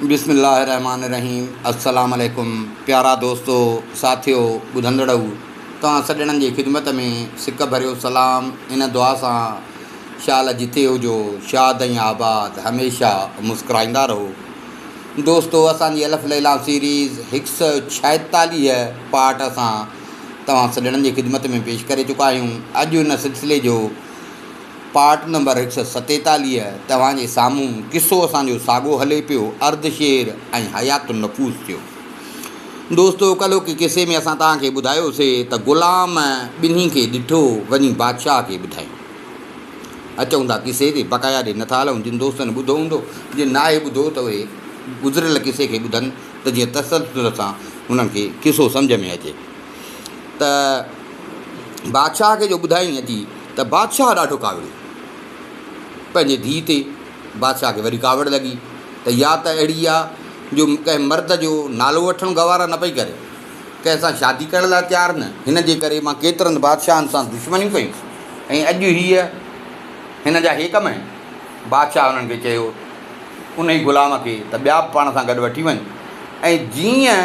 بسم الله الرحمٰن الرحيم السلام عليڪم پيارا دوستو ساٿيو ٻڌندڙؤ توهان سڄڻن جي خدمت ۾ سڪ ڀريو سلام ان دعا سان شال جتي هجو شاد ۽ آباد هميشه مسڪرائيندا رهو دوستو اسان جي الف ليليٰ سيريز هڪ سئو ڇائيتاليهه پارٽ اسان توهان سڄڻن جي خدمت ۾ پيش ڪري چڪا آهيون اڄ ان سلسلي جو پارٽ نمبر هڪ سئو 47 توهان جي سامهون قصو اسان جو ساڳو هلي پيو اردشير ۽ حيات النفوس جو. دوستو ڪلهوڪي قصي ۾ اسان توهان کي ٻڌايو سي ته غلام ٻنهي کي ڏٺو وڃي بادشاهه کي ٻڌايائين. اچون ٿا قصي تي بقايا ڏي نٿا هلون جن دوستن ٻڌو هوندو جن ناهي ٻڌو ته اهي گذريل قصي کي ٻڌن ته جيئن تسلسل سان انهن کي قصو سمجهه ۾ اچي. ته بادشاهه کي جو ٻڌائين اچي ته بادشاهه ڏاڍو ڪاوڙيو. پنهنجي ڌيء تي بادشاهه کي وري ڪاوڙ لڳي ته يا ته اهڙي آ جو ڪنهن مرد جو نالو وٺڻ گوارا نه پئي ڪري، ڪنهن سان شادي ڪرڻ لاء تيار نه، هن جي ڪري مان ڪيترن بادشاهن سان دشمنيون ڪيون ۽ اڄ هيء هن جا هي ڪم آهن. بادشاهه انهن کي چيو، انهي غلام کي ته ٻيا به پاڻ سان گڏ وٺي وڃ ۽ جيئن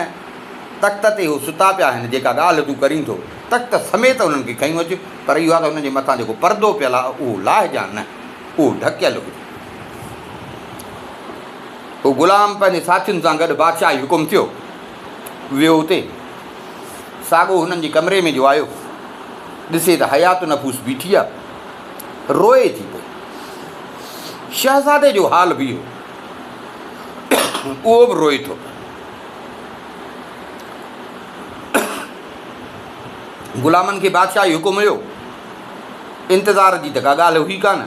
تخت تي هو ستا پيا آهن، جيڪا ڳالهه تون ڪرين ٿو، تخت سميت انهن کي کنيون اچ، پر اهو آهي ته انهن جي مٿان جيڪو پردو پيل آهي، اهو لاهجان نه، اهو ڍڪيل هجي. هو غلام پنهنجي ساٿين سان گڏ بادشاهه جي حڪم ٿيو، ويو اتي. ساڳو هنن جي ڪمري ۾ جو آيو، ڏسي ته حيات نفوس بيٺي آهي، روئي ٿي پئي. شهزادي جو حال به اهو، اهو به روئي ٿو پئي. غلامن کي بادشاهه جو حڪم هيو، انتظار جي ته ڪا ڳالهه هئي ڪانه،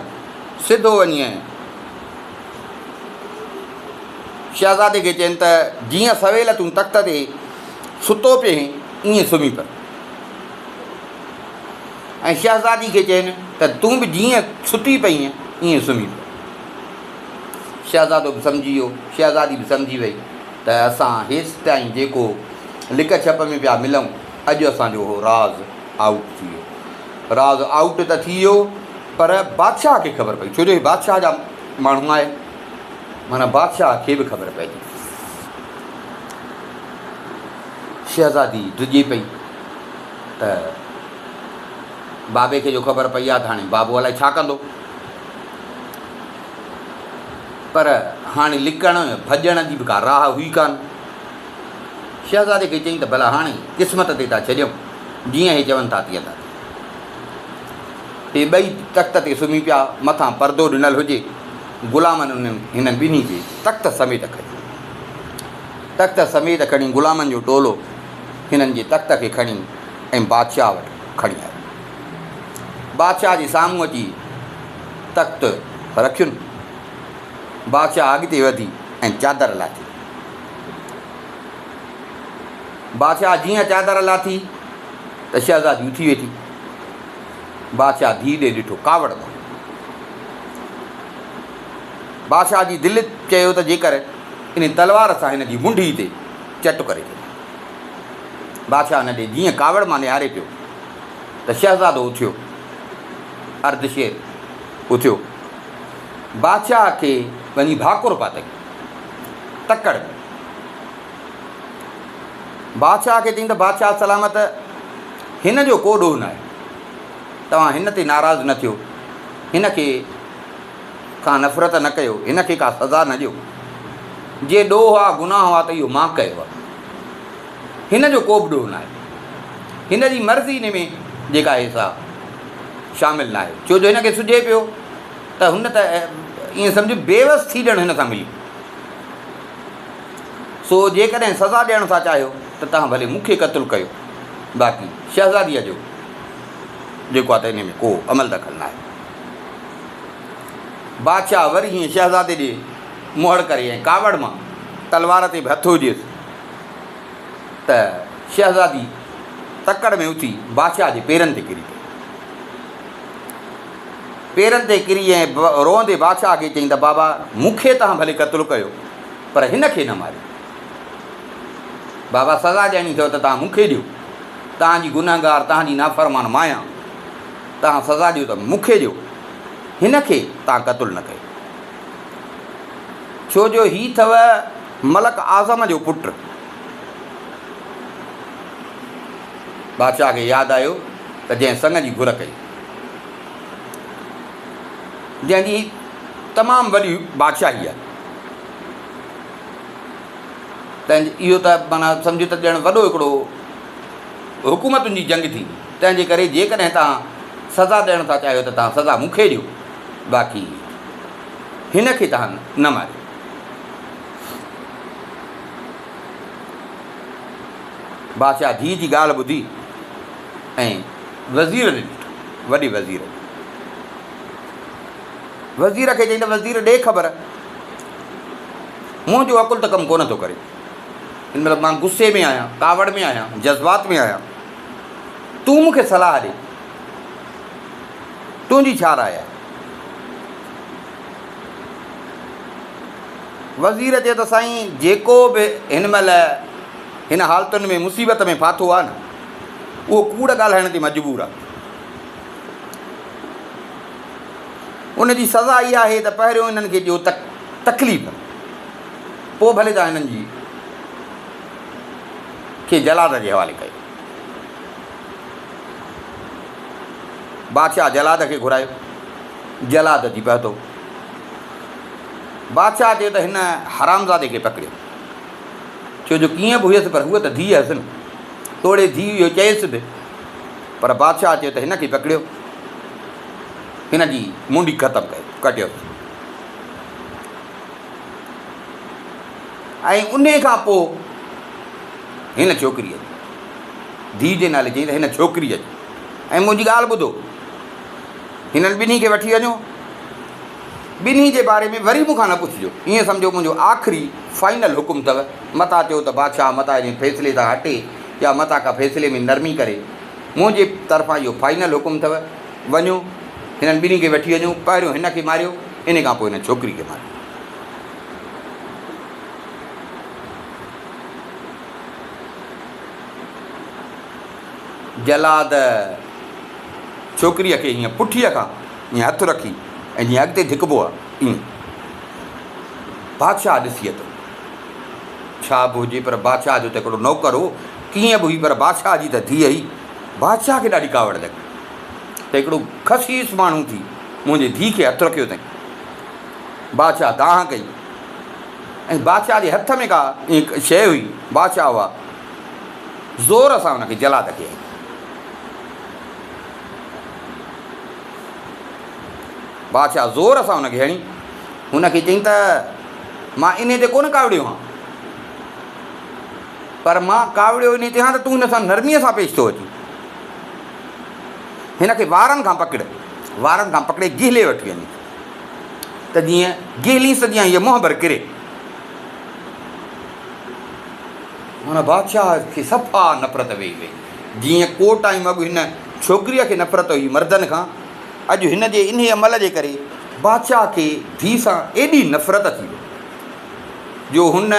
سڌو وڃي ۽ شهزادي کي چين ته جيئن سويل تون تخت تي ستو پئين ائين سمهي پئه ۽ شهزادي کي چين ته تون به جيئن ستي پئين ائين سمهي پئه. شهزادو به سمجهي ويو، شهزادي به سمجهي وئي. ته اسان هيستائين جيڪو لڪ ڇپ ۾ پيا ملون، اڄ اسان جو اهو راز آئوٽ ٿي ويو. راز آئوٽ ته ٿي ويو پر بادشاهه کي خبر پئي، ڇو جو هي بادشاهه جا ماڻهو آهن، معنيٰ بادشاهه کي به خبر پئجي وئي. شهزادي ڊڄي پئي ته بابي کي جو خبر پئي آهي ته هاڻي بابو الائي ڇا ڪندو. پر هاڻي لڪڻ ڀڄڻ جي به ڪا راهه هئي ڪانه. شهزادي کي چيائين ته ڀلا هاڻي قسمت تي ٿا ڇڏيون، جيئن هي چون ٿا تيئن ٿا ٿئي. هي ٻئي تخت تي سمهي پيا، مٿان پردو ڏنل هجي. غلامن انهن هنن ٻنهي کي تخت سميت کنيو. تخت سميت کڻي غلامن جو ٽولو هنن جي تخت کي کڻي ۽ بادشاهه وٽ کڻي آيو. بادشاهه جي سامهون اچي تخت رکين. بادشاهه اڳتي وڌي ۽ چادر لاٿي. بادشاهه جيئن چادر لاٿي ته شهزادي اٿي ويٺي. بادشاهه ڌيء ڏي ڏٺو ڪاوڙ مان. بادشاهه جي دل چيو ته جيڪر انهي تلوار سان هن جي منڍي تي چٽ ڪري ڇڏيان. بادشاهه هن ڏي جيئن ڪاوڙ مان نهاري پيو ته شهزادو اٿيو. اردشير اٿيو. بادشاهه کي وڃي ڀاڪر پاتائين. تڪڙ ۾. بادشاهه کي چيائين ته بادشاهه سلامت هن جو ڪو ڏوهه ناهي. توهان هن تي ناراض نه ٿيو. هن کي کان نفرت نه ڪيو. هن کي ڪا سزا نه ڏيو. جي ڏوهه آ گناهه آ ته اهو مان ڪيو آ. هن جو ڪو به ڏوهه ناهي. هن جي مرضي ان ۾ جيڪا آهي سا شامل ناهي. ڇو جو هن کي سجهي پيو ته هن ته ائين سمجهه بيوس ٿي ڄڻ هن سان ملي. سو جيڪڏهن سزا ڏيڻ ٿا چاهيو ته توهان ڀلي مون کي قتل ڪيو، باقي شهزاديء جو جيڪو آهي ته ان ۾ ڪو عمل دخل ناهي. بادشاهه وري هيئن شهزادي ڏي مهڙ ڪري ۽ ڪاوڙ مان تلوار تي به هٿ هجيس ته شهزادي تڪڙ ۾ اٿي بادشاهه جي پيرن تي ڪري پئي. پيرن تي ڪري ۽ روئندي بادشاهه کي چيائين ته بابا مون کي توهان ڀلي قتل ڪيو پر هن کي نه ماريو. بابا سزا ڏيڻي اٿو ته توهان مون کي ڏيو. توهان جي گنهگار، توهان جي نافرمان مان آهيان. توهان سزا ڏيو ته مون کي ڏيو. هن کي توهان قتل نه ڪيو. ڇو جو هي اٿو ملڪ اعظم جو پٽ. بادشاهه کي ياد آيو ته جنهن سڱ جي گهر ڪئي، جنهن جي تمام وڏي بادشاهي آهي، تنهن اهو ته معنيٰ سمجهه ته ڄڻ وڏو هڪڙو حڪومتن جي جنگ ٿيندي، تنهن جي ڪري جيڪڏهن توهان سزا ڏيڻ ٿا چاهيو ته توهان سزا مون کي ڏيو، باقي هن کي توهان نه ماريو. بادشاهه ڌيء جي ڳالهه ٻڌي ۽ وزير ڏي ڏٺو، وڏي وزير ڏي. وزير کي چيائين ته وزير ڏي خبر، منهنجو عقل ته ڪم ڪونه ٿو ڪري. هن مهل مان غصي ۾ آهيان، ڪاوڙ ۾ آهيان، جذبات ۾ آهيان. تون مون کي صلاح ڏي، تنهنجي ڇا راء آهي؟ وزير چيو ته سائين جيڪو به هن مهل هن حالتن ۾ مصيبت ۾ ڦاٿو آهي نه اهو ڪوڙ ڳالهائڻ تي مجبور آهي. ان جي سزا اها آهي ته پهريون انهن کي ڏيو تڪليف پوء ڀلي توهان هنن جي کي جلاد جي حوالي ڪيو. بادشاهه جلاد کي گهرايو. جلاد اچي پهتو. بادشاهه چيو ته هن حرامزادي کي پڪڙيو. ڇو جو ڪيئن به هيس پر هوء ته ڌيء هيس نه. توڙي ڌيء اهو چيس به پر بادشاهه چيو ته هن کي پڪڙيو. هن جي منڍي ختم ڪيو، ڪٽيوس. ۽ انهي کان پوء هن ڇوڪريء جي ڌيء جي نالي چيائين ته هن ڇوڪريء جي ۽ منهنجي ڳالهه ٻڌو. هنن ٻنهي کي وٺي وڃو. ٻنهي جي باري ۾ وري مون کان نه پڇجو. ائين سمجهو منهنجو آخري، فائنل، حڪم اٿو. متان چئو ته بادشاهه متان انهي فيصلي تان هٽي يا متان ڪا فيصلي ۾ نرمي ڪري. منهنجي طرفان اهو فائنل حڪم اٿو. وڃو، هنن ٻنهي کي وٺي وڃو. پهريون هن کي ماريو، انهي کان پوء هن ڇوڪري کي ماريو. جلاد ڇوڪريء کي هيئن پٺيء کان ائين هٿ رکي ۽ جيئن اڳتي ڌڪبو آهي ائين. بادشاهه ڏسي ته ڇا به هجي پر بادشاهه جو ته هڪڙو نوڪر هو، ڪيئن به هئي پر بادشاهه جي ته ڌيء هئي. بادشاهه کي ڏاڍي ڪاوڙ لڳي ته هڪڙو خسيس ماڻهو ٿي منهنجي ڌيء کي هٿ رکيو اٿائين. بادشاهه دانهن ڪئي ۽ بادشاهه جي هٿ ۾ ڪا ائين شيء هئي، بادشاهه اها زور سان ان کي جلاد کي هنيو. بادشاهه زور سان ان کي هڻي هن کي چيائين ته مان انهي تي ڪونه ڪاوڙيو هان، پر مان ڪاوڙيو انهي تي هان ته تون هن سان نرميء سان پيش ٿو اچين. هن کي وارن کان پڪڙ، وارن کان پڪڙي گهلي وٺي وڃ ته جيئن گهلينس ته جيئن هيء منهن ڀر ڪري. معنيٰ بادشاهه کي صفا نفرت ويهي وئي. جيئن ڪو ٽائيم اڳ هن ڇوڪريء کي نفرت هئي مردن کان، اڄ هن جي انهيء عمل جي ڪري بادشاهه کي ڌيء سان ايڏي نفرت ٿي وئي، جو هن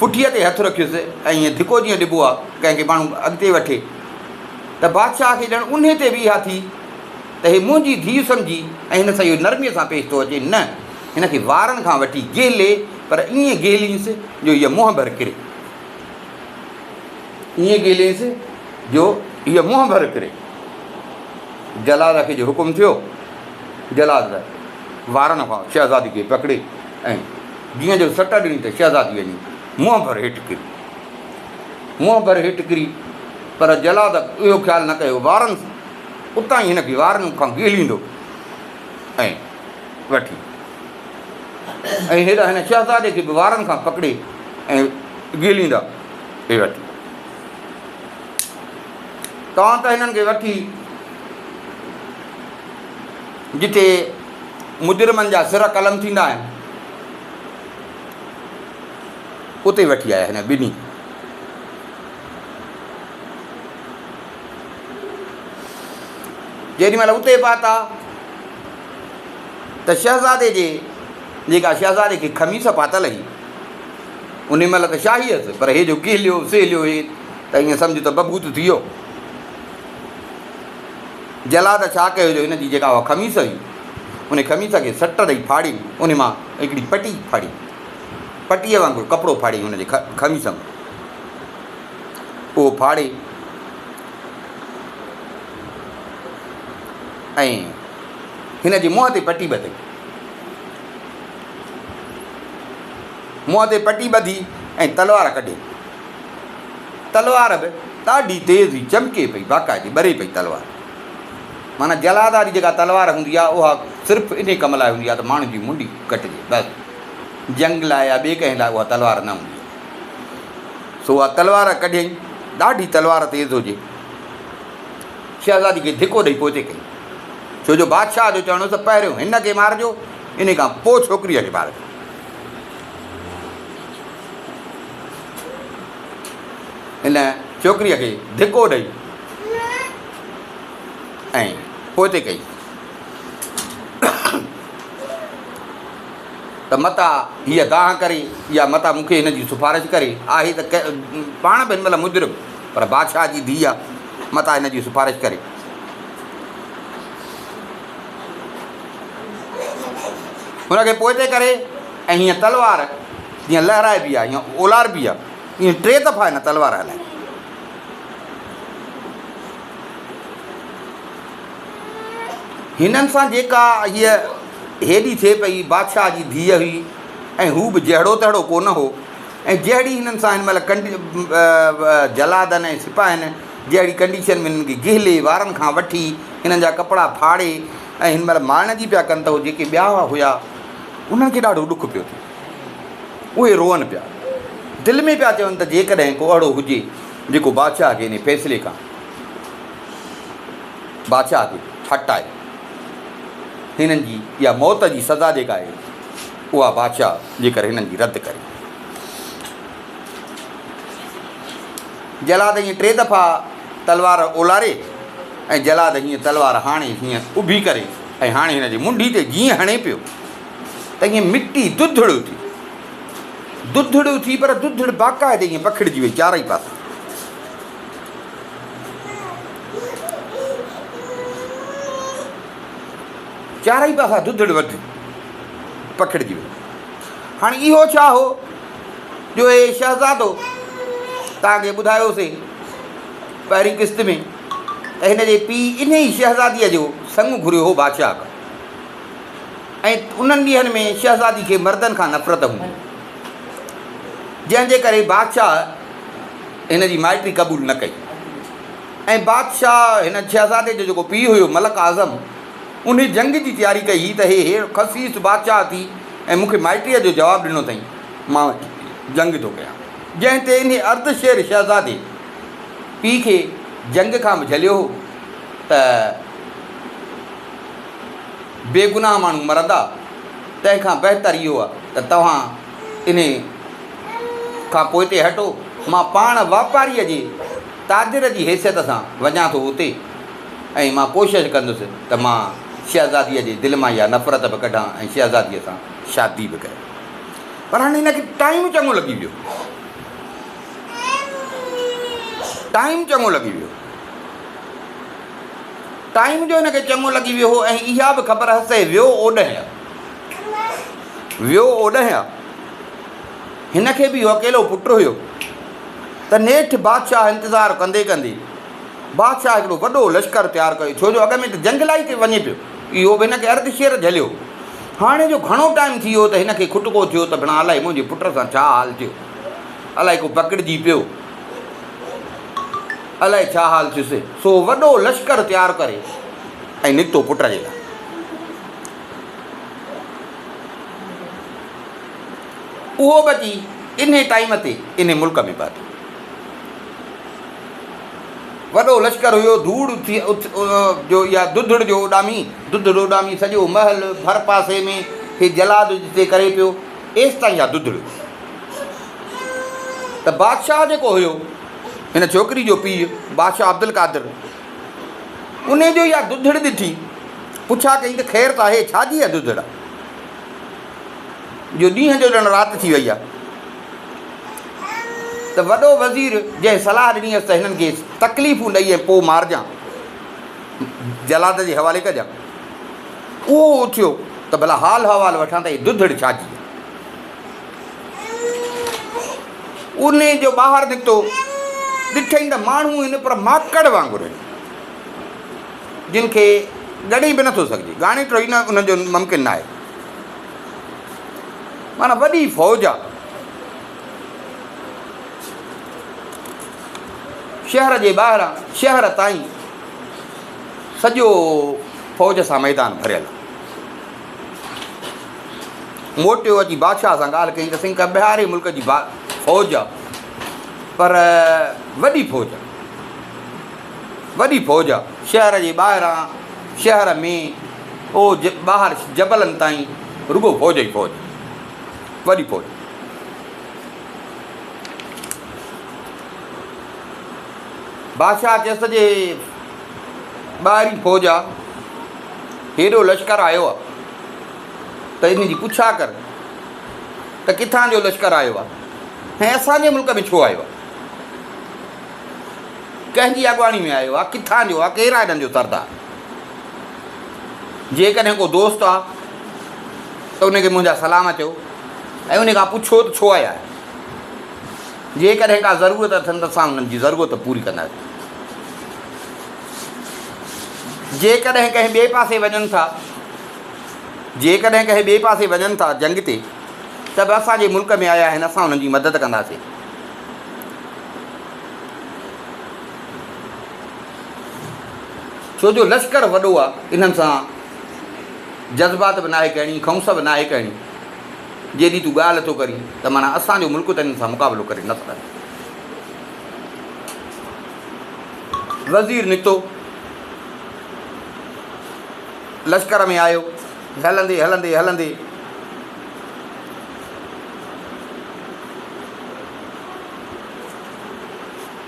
پٺيء تي هٿ رکيس ۽ ائين ڌڪو جيئن ڏبو آهي ڪنهن کي ماڻهو اڳتي وٺي ته بادشاهه کي ڄڻ انهيء تي به اها ٿي ته هي منهنجي ڌيء سمجهي ۽ هن سان اهو نرميء سان پيش ٿو اچي، نه، هن کي وارن کان وٺي گهلي، پر ائين گهلينس جو هيء منهن ڀر ڪري. ائين گهلينس جو هيء منهن ڀر ڪري. جلال کي جو حڪم ٿيو، جلال وارن کان شهزادي کي پڪڙي ۽ جيئن جو سٽ ڏني ته شهزادي وڃي منهن ڀر هيٺ ڪري. منهن ڀر هيٺ ڪري، پر جلال اهو خيال نه ڪيو، وارن اتان ئي هن کي وارن کان گهليندو ۽ وٺي ۽ هيڏانهن هن شهزادي کي به وارن کان پڪڙي ۽ گهليندا اهي وٺي تان ته هنن کي وٺي جتي مجرمن جا سر قلم ٿيندا آهن اتي وٺي آيا هن ٻنهي جيڏي مهل اتي پهتا ته شهزادي جي جيڪا شهزادي کي قميص پاتل هئي انهي مهل ته شاهي هيس پر هي جو گهليو سهليو هي ته ائين سمجهه ته بڀوت ٿي ويو. جلاد ڇا ڪيو جو هن جي جيڪا اها قميص هئي ان قميص کي سٽ ڏئي ڦاڙي ان مان هڪڙي پٽي ڦاڙي. پٽيء وانگر ڪپڙو ڦاڙي هن جي قميص مان اهو ڦاڙي ۽ هن جي منهن تي پٽي ٻڌي. منهن تي پٽي ٻڌي ۽ تلوار ڪڍي. تلوار به ڏاڍي تيز هئي، چمڪي پئي، باقاعدي ٻري پئي تلوار. معنيٰ جلاد واري جيڪا تلوار هوندي آهي، اها صرف انهي ڪم لاء هوندي آهي ته ماڻهن جي منڍي ڪٽجي، بس. جنگ لاء يا ٻئي ڪنهن لاء اها تلوار نه هوندي آهي. سو اها تلوار ڪڍيائين، ڏاڍي تلوار تيز هجي. شهزادي کي ڌڪو ڏئي پوئتي ڪيائين. ڇو جو بادشاهه جو چوڻ هو ته پهريون هن کي مارجو، انهي کان پوء ڇوڪريء کي مارجو. هن ڇوڪريء کي ڌڪو ڏئي ۽ پوئتي ڪئي ته متان هيء دانهن ڪري يا متان مون کي هن جي سفارش ڪري. آهي ته پاڻ به هن مهل مجرم، پر بادشاهه جي ڌيء آ، متان هن جي سفارش ڪري. هن کي پوئتي ڪري ۽ هيئن تلوار جيئن لهرائبي آهي، هيئن اولاربي آهي، ائين ٽي دفعا هن تلوار هلائي. هنن سان جيڪا هيء هيڏي ٿئي پئي، بادشاهه جي ڌيء هئي ۽ هو به جهڙو تهڙو ڪونه هو ۽ جهڙي هنن سان هن مهل ڪنڊ جلادن ۽ سپاهين جهڙي ڪنڊيشن ۾ هنن کي گهلي وارن کان وٺي هنن جا ڪپڙا ڦاڙي ۽ هن مهل مارڻ جي پيا ڪن ته هو جيڪي ٻيا هيا انهن کي ڏاڍو ڏک پيو ٿئي. اهي روئن پيا. دل ۾ پيا چون ته جيڪڏهن ڪو اهڙو هجي جيڪو بادشاهه کي انهي فيصلي کان بادشاهه کي هٽائي هنن جي اها موت جي سزا جيڪا آهي اها بادشاهه جيڪر هنن جي رد ڪري. جلاد ائين ٽي دفعا تلوار اولاري ۽ جلاد هيئن تلوار هاڻي هيئن اڀي ڪري ۽ هاڻي هن جي منڍي تي جيئن هڻي پيو ته ائين مٽي دڌڙ اٿي، دڌڙ اٿي پر دڌڙ باقاعدي ائين پکڙجي وئي چارئي پاسا. چارئي پاسا دڌڙ وڌ پکڙجي وئي. هاڻي اهو ڇا هو جو هي شهزادو توهان کي ٻڌايوسين پهرين قسط ۾ ته هن جي پيء انهي شهزاديء جو سڱ گهريو هو بادشاهه کان ۽ انهن ڏينهن ۾ شهزادي کي مردن کان نفرت هوندي هئي جنهن جي ڪري بادشاهه هن جي مائٽي قبول نه ڪئي ۽ بادشاهه هن شهزادي جو جيڪو پيء هيو ملڪ اعظم انهي جنگ جي تياري ڪئي هئي ته هي هيڙ خسيس بادشاهه ٿي ۽ مون کي مائٽيء جو جواب ڏنو اٿئين، مان جنگ ٿو ڪيان. جنهن تي انهي اردشير شهزادي پيء کي جنگ کان به جهليو هو ته بيگناهه ماڻهو مرندا، تنهن کان بهتر اهو آهي ته توهان انهي کان پوئتي هٽو، مان پاڻ واپاريء جي تاجر جي حيثيت سان وڃان ٿو اتي ۽ مان ڪوشش ڪندس ته مان شهزاديء جي دل مان اها نفرت به ڪڍان ۽ شهزاديء سان شادي به ڪريان. پر هاڻي هن کي ٽائيم چڱو لڳي ويو. ٽائيم چڱو لڳي ويو. ٽائيم جو هن کي چڱو لڳي ويو هو ۽ اها به خبر هئس ته ويو اوڏهين آ. ويو اوڏهين آ. هن کي به اهو اڪيلو پٽ هيو ته نيٺ بادشاهه انتظار ڪندي ڪندي بادشاهه هڪڙو وڏو لشڪر تيار ڪيو، ڇو جو اڳ ۾ ته جنگ لائي تي وڃي پيو. اهو به هن کي اردشير جهليو. هاڻي جو گهڻو ٽائيم ٿي ويو ته هن کي کٽڪو ٿيو ته ڀيڻا الائي منهنجي پٽ سان ڇا حال ٿيو. الائي ڪو پڪڙجي پيو. الائي ڇا حال ٿيس. سو وڏو لشڪر تيار ڪري ۽ نڪتو پٽ جي لاء. اهو به اچي انهي ٽائيم تي انهي ملڪ ۾ پهتو. وڏو لشڪر هيو، ڌوڙ اٿي جو اها دڌڙ جو اڏامي، دڌڙ اڏامي سڄو محل ڀر پاسي ۾ هي جلاد جتي ڪري پيو، ايستائين اها دڌڙ هئي. ته بادشاهه جيڪو هيو، هن ڇوڪري جو پيء بادشاهه عبدالقادر، انهي جو اها دڌڙ ڏٺي، پڇا ڪيائين ته خير ته آهي، ڇا جي اها دڌڙ آهي؟ جو ڏينهن جو ڄڻ رات ٿي وئي آهي. ته وڏو وزير جنهن صلاح ڏني هيس ته هنن کي تڪليفون ڏئي ۽ پوء مارجان، جلاد جي حوالي ڪجان، اهو اٿيو ته ڀلا حال احوال وٺان ته هي ڌڌڙ ڇا جي آهي. انهي جو ٻاهر نڪتو، ڏٺئين ته ماڻهو هن پر ماڪڙ وانگر آهن، جن کي ڳڻي به نٿو سگهجي، ڳاڻيٽو ئي نه انهن جو ممڪن ناهي. معنيٰ وڏي فوج آ. شهر جي ٻاهران شهر تائين سڄو فوج سان ميدان ڀريل آ. موٽيو اچي بادشاهه سان ڳالهه ڪيائين ته سائين ڪٻهاري ملڪ جي فوج آ پر وڏي فوج آ وڏي فوج آ شهر جي ٻاهران شهر ۾ او ٻاهر جبلن تائين رڳو فوج ئي فوج وڏي فوج. بادشاهه چيس ته جي ٻاهرين فوج آ هيڏو لشڪر آيو آ ته ان جي پڇا ڪر ته ڪٿان جو لشڪر آيو آ ۽ اسان جي ملڪ ۾ ڇو آيو آ؟ ڪنهن جي اڳواڻي ۾ آيو آ؟ ڪٿان جو آ؟ ڪير آ انهن جو سردار؟ جيڪڏهن ڪو دوست آ ته ان کي منهنجا سلام چئو ۽ ان کان پڇو ته ڇو آيا آهيو؟ جيڪڏهن ڪا ضرورت اٿن ته اسان انهن جي ضرورت پوري ڪنداسين. جيڪڏهن ڪنهن ٻئي پاسي وڃن ٿا، جيڪڏهن ڪنهن ٻئي پاسي وڃن ٿا جنگ تي ته به اسان جي ملڪ ۾ آيا آهن، اسان انهن جي مدد ڪنداسين. ڇو جو لشڪر وڏو آ، انهن سان جذبات به ناهي ڪرڻي، کئونس به ناهي ڪرڻي. جيڏي تون ڳالهه ٿو ڪرين ته معنيٰ اسان جو ملڪ ته انهن سان مقابلو ڪري نه سگهندو. وزير نڪتو، لشڪر ۾ آيو، هلندي هلندي هلندي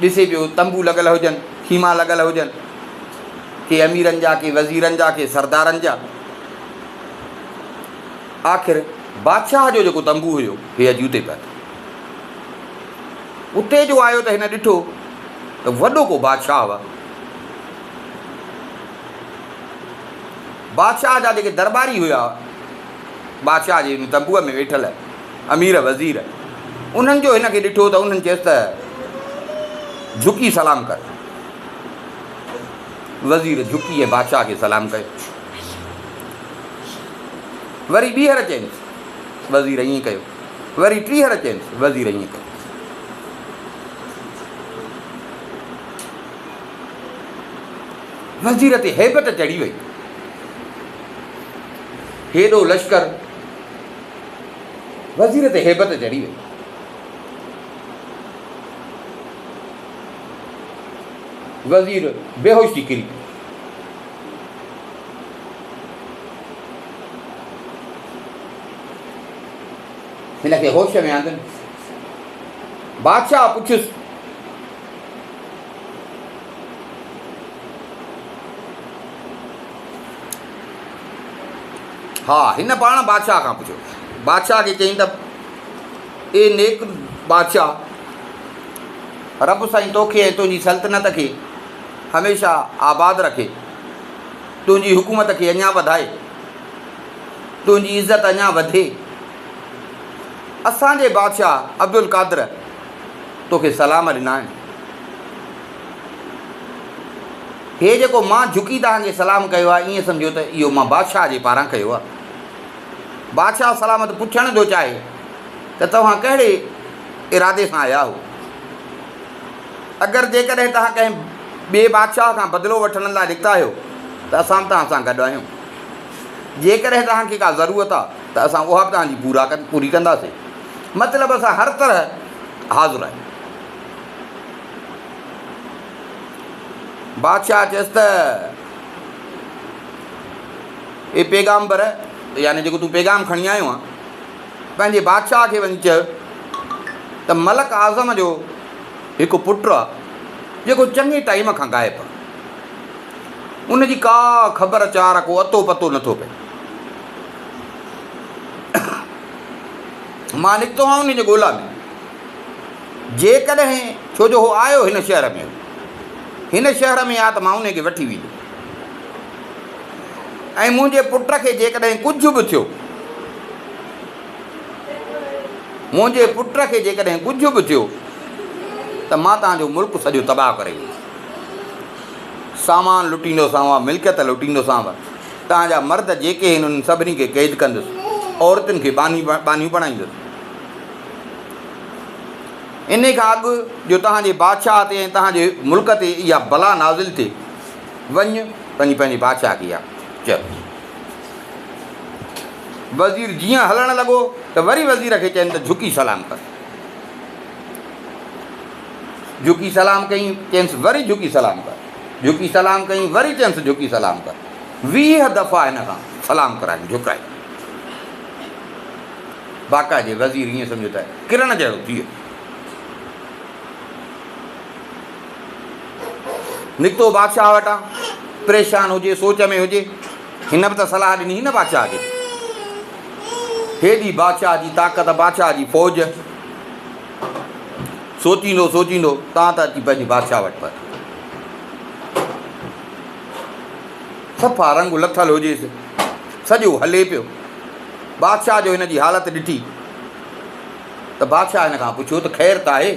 ڏسي پيو تنبو لڳل هجن، خيما لڳل هجن، ڪي اميرن جا، ڪي وزيرن جا، ڪي سردارن جا. آخر بادشاهه جو جيڪو تنبو هيو، هي اچي اتي پهتو. اتي جو آيو ته هن ڏٺو ته وڏو ڪو بادشاهه هو. بادشاهه جا جيڪي درٻاري هيا، بادشاهه جي ان تنبوء ۾ ويٺل امير وزير، انهن جو هن کي ڏٺو ته انهن چيس ته جهڪي سلام ڪر. وزير جهڪي ۽ بادشاهه کي سلام ڪيو. وري ٻيهر چيائينس، وزير ائين ڪيو. وري ٽيهر چيائينس، وزير ائين ڪيو. وزير تي هيبت چڙهي وئي. هيڏو لشڪر، وزير تي هيبت چڙهي وئي. وزير بيهوش ٿي ڪري پيو. هن کي هوش ۾ آندن. بادشاهه پڇيس. ها، هن پاڻ بادشاهه کان پڇيو. بادشاهه کي چيائين ته اي نيڪ بادشاهه! رب سائين توکي ۽ تنهنجي سلطنت کي هميشه آباد رکي. تنهنجي حڪومت کي اڃا وڌائي. تنهنجي عزت اڃا وڌي. اسان جي بادشاهه عبدالقادر توکي سلام ڏنا آهن. هي جيڪو مان جهڪي توهان کي سلام ڪيو آهي، ائين سمجهو ته اهو مان بادشاهه جي پاران ڪيو آهي. بادشاهه سلامت پڇڻ ٿو چاهي ته توهان ڪهڙي ارادي سان آيا آهيو؟ اگر جيڪڏهن توهان ڪنهن ٻئي بادشاهه کان بدلو وٺڻ لاء نڪتا آهيو ته اسان به توهان سان گڏ آهيون. جيڪڏهن توهان کي ڪا ضرورت آهي ته اسان اها به توهان جي پوري ڪنداسين. مطلب اسان هر طرح حاضر آهيون. بادشاهه چيس ته اي پيغامبر، يعني جيڪو تون پيغام کڻي آيو آهين، پنهنجي بادشاهه کي وڃي چئه ته ملڪ اعظم جو هڪ پٽ آهي، جيڪو چڱي ٽائيم کان غائب آهي. ان جي ڪا خبر چار، ڪو اتو پتو نٿو پئي. مان نڪتو آهيان ان جي ڳولا ۾. جيڪڏهن، ڇو جو هو آيو هن شهر ۾ هو. هن شهر ۾ آ ته مان انهي کي وٺي ويندس. ۽ منهنجي پٽ کي جيڪڏهن ڪجهه به ٿيو، منهنجي پٽ کي جيڪڏهن ڪجهه به ٿيو ته مان توهان جو ملڪ سڄو تباهه ڪري ويندس. سامان لٽيندوسانو، ملڪيت لٽيندوسانو، توهان جا مرد جيڪي آهن انهن سڀني کي قيد ڪندس، عورتن کي ٻانهيون بڻائيندس. انهي کان اڳ جو توهان جي بادشاهه تي ۽ توهان جي ملڪ تي اها بلا نازل ٿئي، وڃ، وڃي پنهنجي بادشاهه کي اها چئه. وزير جيئن هلڻ لڳو ته وري وزير کي چين ته جهڪي سلام ڪر. جهڪي سلام ڪيائين، چينس وري جهڪي سلام ڪر. جهڪي سلام ڪيائين، وري چينس جهڪي سلام ڪر. 20 دفعا هن کان سلام ڪرايائين، جهڪائي. باقاعدي وزير ائين سمجهيو ته ڪرڻ جهڙو ٿي ويو. نڪتو بادشاهه وٽان، پريشان هجي، سوچ ۾ هجي. هن به ته صلاح ڏني هئي نه بادشاهه کي. هيڏي بادشاهه جي طاقت، بادشاهه جي فوج. سوچيندو سوچيندو تان ته اچي پنهنجي بادشاهه وٽ پهتو. صفا رنگ لٿل هجيس، سڄو هلي پيو. بادشاهه جو هن جي حالت ڏٺي ته بادشاهه هن کان پڇيو ته خير ته آهي،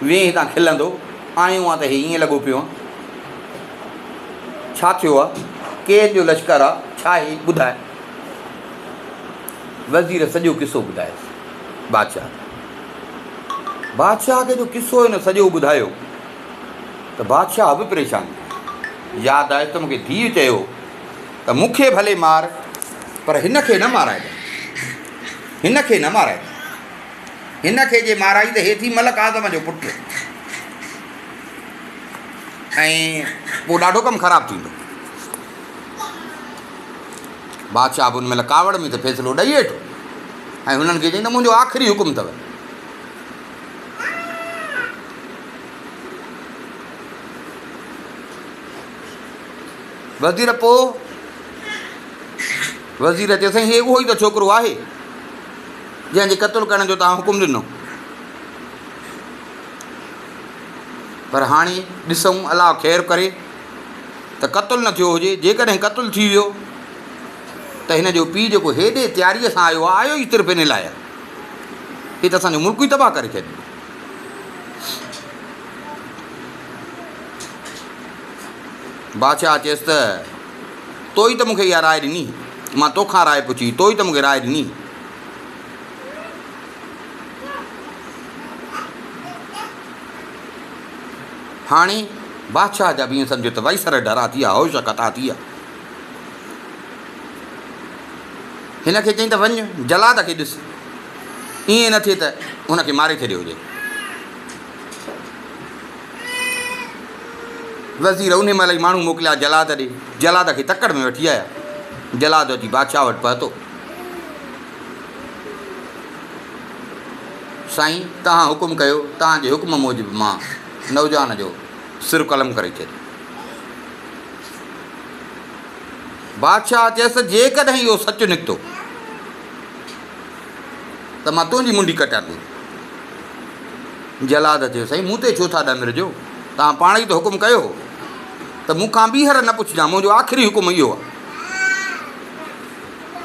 ويهين هتان کلندو آيو آن ته هي ائين لڳو پيو آن. ڇا ٿيو آ؟ ڪنهن جو لشڪر آ؟ ڇا آهي؟ ٻڌاء. وزير سڄو قصو ٻڌايس بادشاهه کي. بادشاهه کي جو قصو هن سڄو ٻڌايو ته بادشاهه به پريشان ٿي ويو. ياد آيس ته مون کي ڌيء چيو ته مون کي ڀلي مار پر هن کي نه مارائجان. هن کي نه مارائجان. هن کي جي مارائي ته هي ٿي ملڪ اعظم جو پٽ. ۽ پوء ڏاڍو ڪم خراب ٿيندو. بادشاهه به ان مهل ڪاوڙ ۾ ته فيصلو ڏئي ويٺو ۽ هنن کي چيائين ته منهنجو آخري حڪم اٿو. وزير پوء وزير چيو سائين هي اهو ئي ته ڇوڪرو آهي جنهن جي قتل ڪرڻ جو توهان حڪم ڏنو. پر هاڻي ڏسون الله خير ڪري ته قتل نه ٿيو هجي، جيڪڏهن قتل ٿي ويو ته هن جو پيء جيڪو هيڏي تياريء سان آيو آهي، آيو ئي صرف ان لاء آهي. هي ته اسان جو ملڪ ئي تباهه ڪري ڇڏيندو. بادشاهه چيس ته تو ئي ته مون کي اها راء ڏني، مان توکان راء پڇي، تو ئي ته مون کي راء ڏني. هاڻي بادشاهه جا به ائين سمجهيو ته وائسر ڍرا ٿي ويا، هوش خطا ٿي ويا. هن کي چيائين ته وڃ جلاد کي ڏس، ائين نه ٿئي ته هن کي ماري ڇڏيو هجي. وزير انهي مهل ئي ماڻهو موڪليا جلاد ڏي. جلاد کي تڪڙ ۾ وٺي آيا. جلاد اچي بادشاهه وٽ پهتو. سائين توهان حڪم ڪيو، توهان جي حڪم موجب مان نوجوان جو سر قلم ڪري ڇڏيو. بادشاهه چيس ته جيڪڏهن اهو سچ نڪتو ته مان تنهنجي منڍي ڪٽيان ٿو. جلاد چيو سائين مون تي ڇو ٿا ڏمرجو، توهان پاڻ ئي ته حڪم ڪيو هو ته مون کان ٻيهر نه پڇجان، منهنجو آخري حڪم اهو آهي.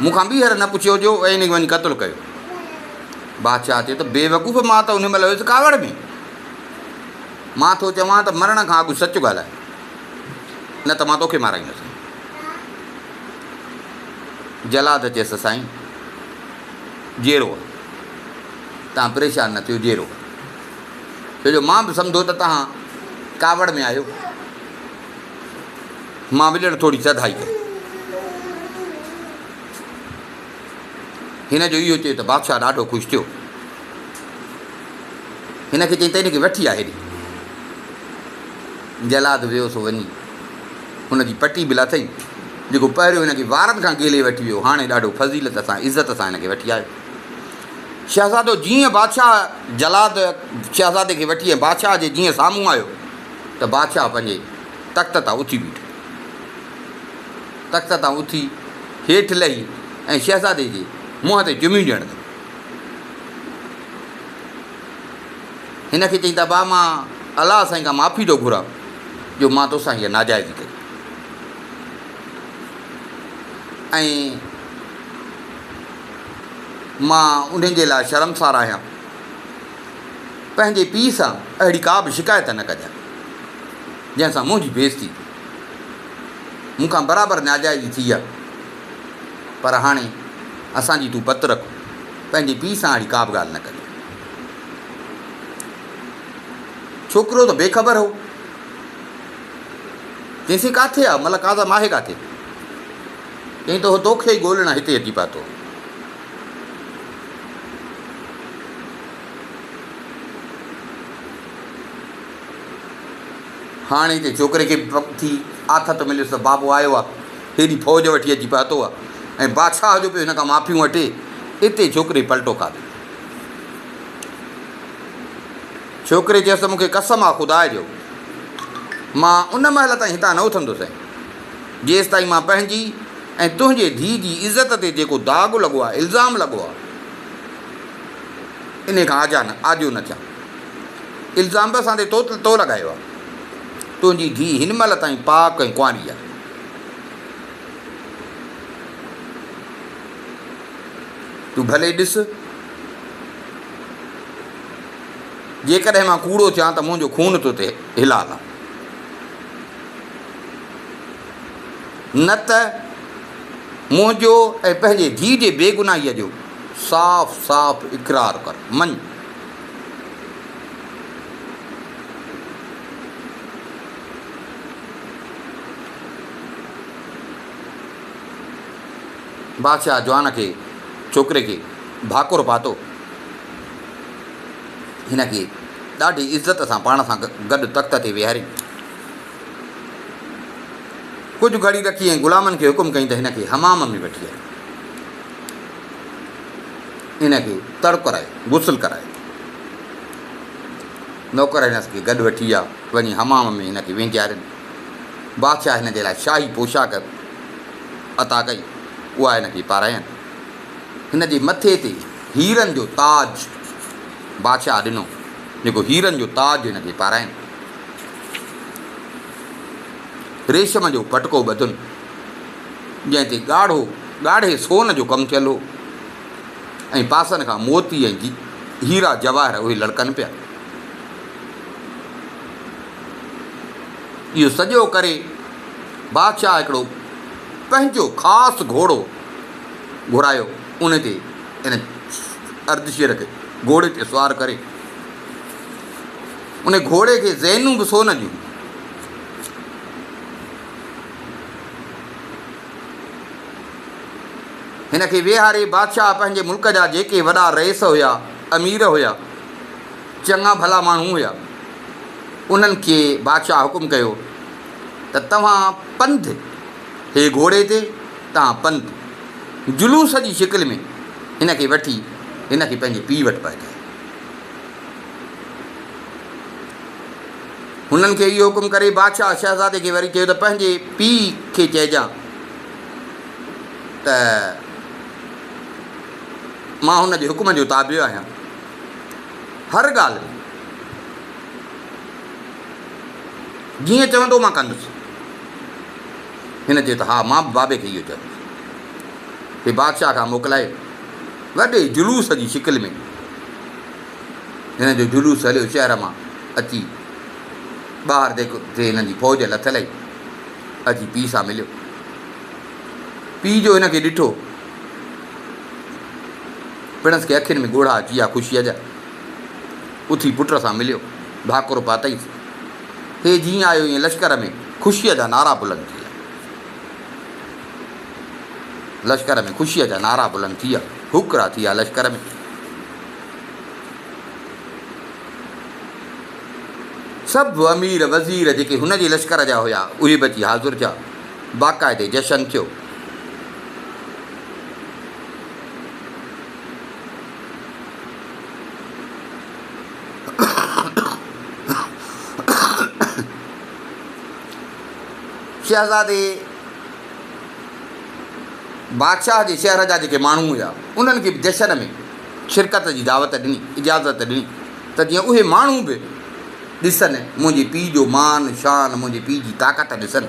مون کان ٻيهر نه پڇيو جو ۽ ان کي وڃي قتل ڪيو. بادشاهه چيو ته بيوقوف مان ته ان مهل هيس ڪاوڙ ۾. مان ٿو چوان ته مرڻ کان اڳ سچ ڳالهاء نه ته مان توکي مارائيندس. جلاد چيس ته سائين جيئرو آهي. توهان پريشان نه ٿيو جيئرو آهي. ڇو جو مان به سمجهو ته توهان ڪاوڙ ۾ آهيو. مان به ڄڻ ٿوري چڌائي ڪئي. هن جو اهو چيو ته بادشاهه ڏاڍو خوش ٿيو. هن کي چيائين ته هن کي وٺي آ هيڏي. جلاد ويو سو وڃي هن جي پٽي به لاٿئي، جيڪو پهريون هن کي وارن کان گهلي وٺي ويو، هاڻي ڏاڍو فضيلت سان عزت سان هن کي وٺي آيو. شهزادو جيئن بادشاهه جلاد شهزادي کي وٺي ۽ بادشاهه جي جيئن سامهون آيو ته بادشاهه پنهنجي تخت تان اٿي بيٺو. تخت تان اٿي هيٺ لهي ۽ شهزادي جي منهن تي چميون ڏيڻ لڳو. هن کي چيائين ته ابا مان الله سائين کان معافي ٿو گهران جو مان توسان هيء ناجائزي ڪئي ۽ مان انهن جي لاء شرمسار آهيان. پنهنجي پيء سان اهڙي ڪا به شڪايت نه ڪجانء، جنهن سان منهنجي بيعزتي ٿئي. مون کان برابر ناجائزي ٿي آهي، پر هاڻي اسان جي تون پت رک، پنهنجي پيء سان اهڙي ڪا به ڳالهه نه ڪجانء. ڇوڪرو ته بي خبر هو. چيائينس، ڪاٿي آ؟ ملڪ اعظم آهي ڪاٿي؟ چيائين ته هو توکي ئي ڳولڻ هتي اچي پهتو. هاڻي هتي ڇوڪري کي به پڪ ٿي، آٿت مليس ته بابو آيو آ، هيڏي فوج وٺي اچي پهتو آ ۽ بادشاهه جو پيو هن کان معافيون وٺي. اتي ڇوڪري پلٽو کاڌو. ڇوڪري چيس ته مون کي قسم آ خدا جو، مان ان مهل تائين هتان نه اٿندس جيستائين مان پنهنجي ۽ تنهنجي ڌيء جي عزت تي جيڪو داغ لڳو آ، الزام لڳو آ، انهي کان آجا نه، آجو نه ٿيان. الزام به اسان تي تو تو لڳايو آ. تنهنجي ڌيء هن مهل تائين پاڪ ۽ ڪنواري آ. تون ڀلي ڏس، جيڪڏهن مان ڪوڙو ٿيان ته منهنجو خون تو تي حلال آ. نه ته منهنجو ۽ پنهنجي ڌيء جي بيگناهيء جو صاف صاف اقرار ڪر، مڃ. بادشاهه جوان کي، ڇوڪري کي، ڀاڪر پاتو. هن کي ڏاڍي عزت سان پاڻ سان گڏ تخت تي ويهاريائين. ڪجهه گهڙي رکي ۽ غلامن کي حڪم ڪيائين ته هن کي حمام ۾ وٺي هلو. هن کي تڙ ڪرايو، غسل ڪرايو. نوڪر هن کي گڏ وٺي ويا، وڃي حمام ۾ هن کي وهنجارين. بادشاهه هن جي لاء شاهي پوشاڪ عطا ڪئي، اها هن کي پارايائين. هن جي مٿي تي هيرن جو تاج بادشاهه ڏنو، جيڪو هيرن جو تاج هن کي پارايائين. ريشم جو پٽڪو ٻڌن، جنهن تي ڳاڙهو ڳاڙهي سون جو ڪم ٿيل هو ۽ پاسن کان موتي ۽ هيرا جواهر اهي لڙڪن پيا. اهو سڄو ڪري بادشاهه هڪڙو پنهنجو خاص گهوڙو گهرايو، ان تي ان اردشير کي گهوڙي تي سوار ڪري ان گهوڙي کي زينون به سون جون هن کي ويهاري بادشاهه پنهنجي ملڪ جا جيڪي وڏا رئيس هيا، امير هيا، چڱا ڀلا ماڻهو هيا، انهن کي بادشاهه حڪم ڪيو ته توهان پنڌ هي گهوڙي تي، توهان پنڌ جلوس جي شڪل ۾ هن کي وٺي هن کي پنهنجي پيء وٽ پهچايو. هنن کي اهو حڪم ڪري بادشاهه شهزادي کي وري چيو ته پنهنجي پيء کي چئجان ته مان هن جي حڪم جو تابع آهيان. هر ڳالهه ۾ جيئن چوندو مان ڪندس. هن چيو ته ها مان به بابي کي اهو چوندس. هي بادشاهه کان موڪلائي وڏي جلوس جي شڪل ۾ هن جو جلوس هليو شهر مان اچي ٻاهر جتي هنن جي فوج لٿل هئي اچي پيء سان مليو. پيء جو هن کي ڏٺو پڻس کي اکين ۾ ڳوڙها اچي ويا خوشيء جا. اٿي پٽ سان مليو، ڀاڪر پاتائينس. هي جيئن آيو ائين لشڪر ۾ خوشيء جا نعرا بلند ٿي ويا. لشڪر ۾ خوشيء جا نعرا بلند ٿي ويا، هوڪرا ٿي ويا لشڪر ۾. سڀ امير وزير جيڪي هن جي لشڪر جا هيا، اهي به اچي حاضر ٿيا. باقاعدي جشن ٿيو. شهزادي بادشاهه جي شهر جا جيڪي ماڻهو هيا، انهن کي به جشن ۾ شرڪت جي دعوت ڏني، اجازت ڏني ته جيئن اهي ماڻهو به ڏسن منهنجي پيء جو مان شان، منهنجي پيء جي طاقت ڏسن.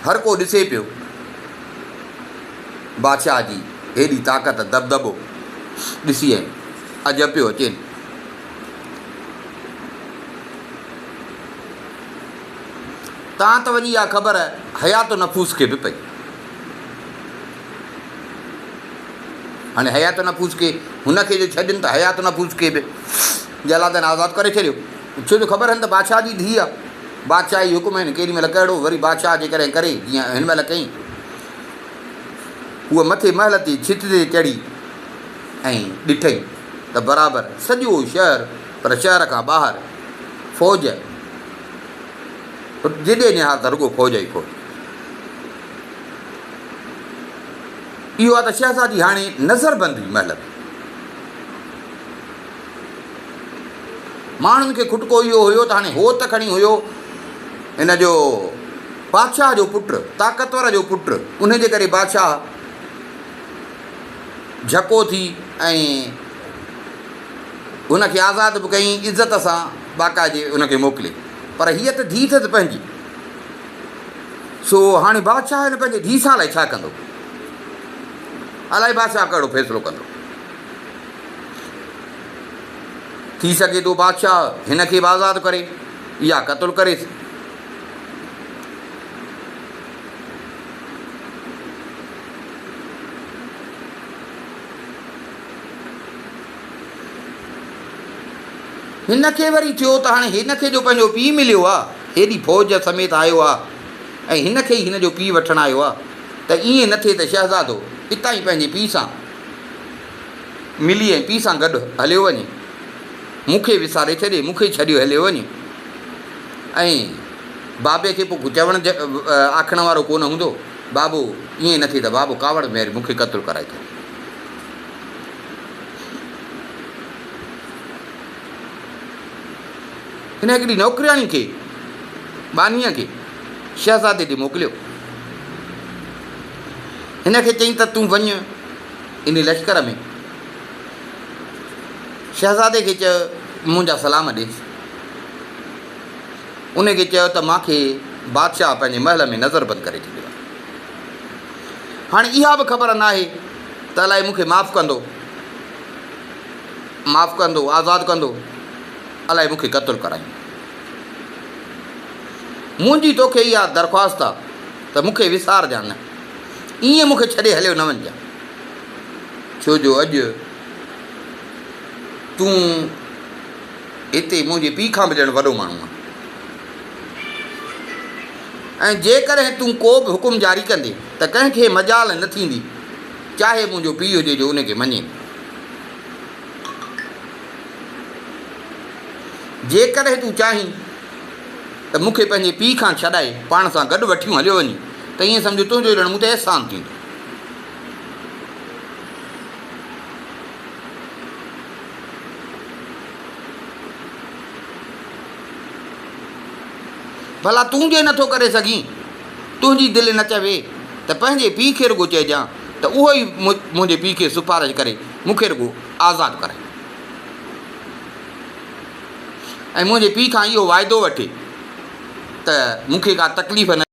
هر ڪو ڏسي پيو بادشاهه جي هيڏي طاقت دٻدٻو ڏسي ۽ عجب پيو اچين. تان ته وڃي اها خبر حيات النفوس کي به پئي. هاڻي حيات النفوس کي هن کي جو ڇڏين ته حيات النفوس کي به جلادن آزاد ڪري ڇڏيو. ڇو جو خبر هن ته بادشاهه جي ڌيء آ. بادشاهه جي حڪم آهن ڪيڏي مهل ڪهڙو وري بادشاهه جيڪڏهن ڪري جيئن هن مهل ڪيائين. هوء مٿي محل تي ڇت تي چڙهي ۽ ڏٺئي ته برابر سڄو شهر پر شهر کان ٻاهر فوج جيڏي نهار ته رڳو فوج ئي فوج. اهو آ ته شهزادي هاڻي نظربند هئي محل ۾. ماڻهن کي کٽڪو اهو هيو ته هاڻي هو ته کڻي هيو هن جو بادشاهه جو پٽ، طاقتور جو پٽ، ان جي ڪري بادشاهه جهڪو ٿي ۽ هن کي آزاد به ڪيائين، عزت سان باقاعدي ان کي موڪلي. پر هيء ته ڌيء اٿس پنهنجي، سو هاڻي بادشاهه هن پنهنجي ڌيء سان الائي ڇا ڪندو؟ الائي بادشاهه ڪهڙو فيصلو ڪندو؟ ٿي سگهي ٿو بادشاهه هن کي به آزاد ڪري يا قتل ڪريس. هن کي وري ٿيو ته هاڻي هن کي جو پنهنجو پيء مليو آ، هيڏي فوج سميت آيو آ ۽ هن کي ئي هن جو پيء وٺڻ آيو آ ته ائين نه ٿئي ته شهزادو اتان ئي پنهنجي پيء سان ملي ۽ پيء سان گڏ هليو وڃي. مون کي وساري ڇڏي، مون کي ڇڏيو هليو وڃي ۽ بابي کي پوء چوڻ آکڻ وارو ڪو نه هوندو. بابو ائين نه ٿئي ته بابو ڪاوڙ ۾ مون کي قتل ڪرائي ڇڏي. هن هڪڙي نوڪرياڻي کي، ٻانهيء کي، شهزادي ڏي موڪليو. هن کي چيائين ته تون وڃ انهي لشڪر ۾ شهزادي کي چئه منهنجا سلام ڏيس. ان کي چئه ته مان کي بادشاهه پنهنجي محل ۾ نظربند ڪري ڇڏيو آهي. هاڻي اها به خبر ناهي ته الائي مون کي معاف ڪندو، معاف ڪندو، آزاد ڪندو، الائي مون کي قتل ڪرائيندو. منهنجي توکي اها درخواست آ ته مون کي وسارجان نه. ائين مون کي ڇڏي هليو نه وڃجان، ڇو جو اڄ تون هتي منهنجي پيء کان به ڄڻ وڏو ماڻهو آهين ۽ جيڪڏهن تون ڪو به حڪم جاري ڪندين ته ڪنهن کي مجال نه ٿيندي، چاهي منهنجو پيء هجي جو ان کي مڃي. جيڪڏهن تون چاهين ته مون کي پنهنجي پيء کان ڇڏائي پاڻ سان گڏ وٺيون هليو وڃين ته ائين سمجهه تنهنجو ڄڻ مون تي احسان ٿيندو. ڀلا تون جي نٿو ڪري سگهين، تنهنجي دل نه چوي ته پنهنجي پيء کي رڳو چئجان ته اهو ئي منهنجي پيء کي سفارش ڪري مون کي رڳو آزاد ڪرائي ۽ منهنجي پيء کان اهو واعدو وٺي ته مون کي ڪا تڪليف نه.